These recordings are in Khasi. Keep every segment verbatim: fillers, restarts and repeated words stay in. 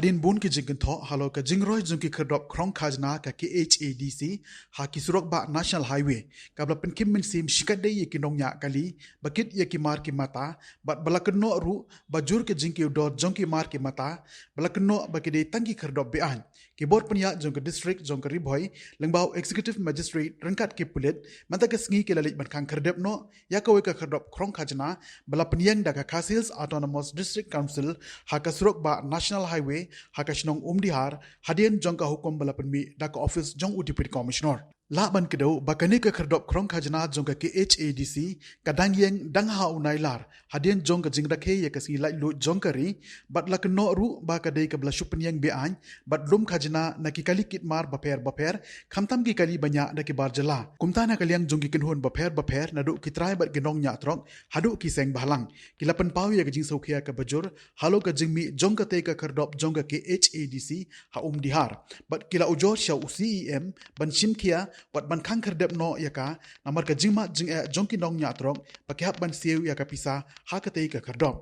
Hadien bun ki jingkynthoh halor ka jingroi jong ki khyrdop khrong khajna ka K H A D C ha ki surok bah National Highway, kaba la pynkhim mynsiem shikatdei ïa ki nongñiah kali ba kit ïa ki mar ki mata, bad ba la kynnoh ruh ba jur ka jingkiew dor jong ki mar ki mata ba la kynnoh ba ki dei tang ki khyrdop be-aiñ. Ki bor pynïaid jong ka district jong ka Ri Bhoi lyngba u Executive Magistrate ryngkat ki pulit mynta ka sngi ki la leit ban khang khyrdep noh ïa kawei ka khyrdop khrong khajna ba la pynïeng da ka Khasi Hills Autonomous District Council ha ka surok bah National Highway ha ka shnong Umdihar, hadien jong ka hukum ba la pynmih da ka office jong u Deputy Commissioner. Lah ban kdew ba kane ka khyrdop khrong khajna jong ka K H A D C ka dang ïeng dang ha u Nailar, hadien jong ka jingrakhe ïa ka sngi laitluid jong ka ri, bad la kynnoh ruh ba ka dei kaba la shu pynïeng be-aiñ bad lum khajna na ki kali kit mar bapher bapher, khamtam ki kali ba ñiah da ki bar jylla. Kumta na ka liang jong ki kynhun bapher bapher, naduh ki trai bad ki nongñiah trok haduh ki seng bhalang, ki la pynpaw ïa ka jingsngewkhia kaba jur halor ka jingmih jong katei ka khyrdop jong ka K H A D C ha Umdihar, bad ki la ujor sha u C E M ban shim khia bad ban khang khyrdep noh ïa ka, namar ka jingmad jingeh jong ki nongñiah trok ba ki hap ban siew ïa ka pisa ha katei ka khyrdop.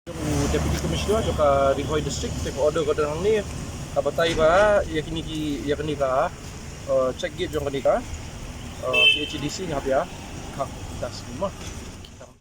U Deputy Commissioner jong ka Ri Bhoi District te ka order ka don hangne, ka batai ba ïa kine ki, ïa kane ka, uh, check gate jong kane ka, uh, K H A D C nga pia khang das ni ma.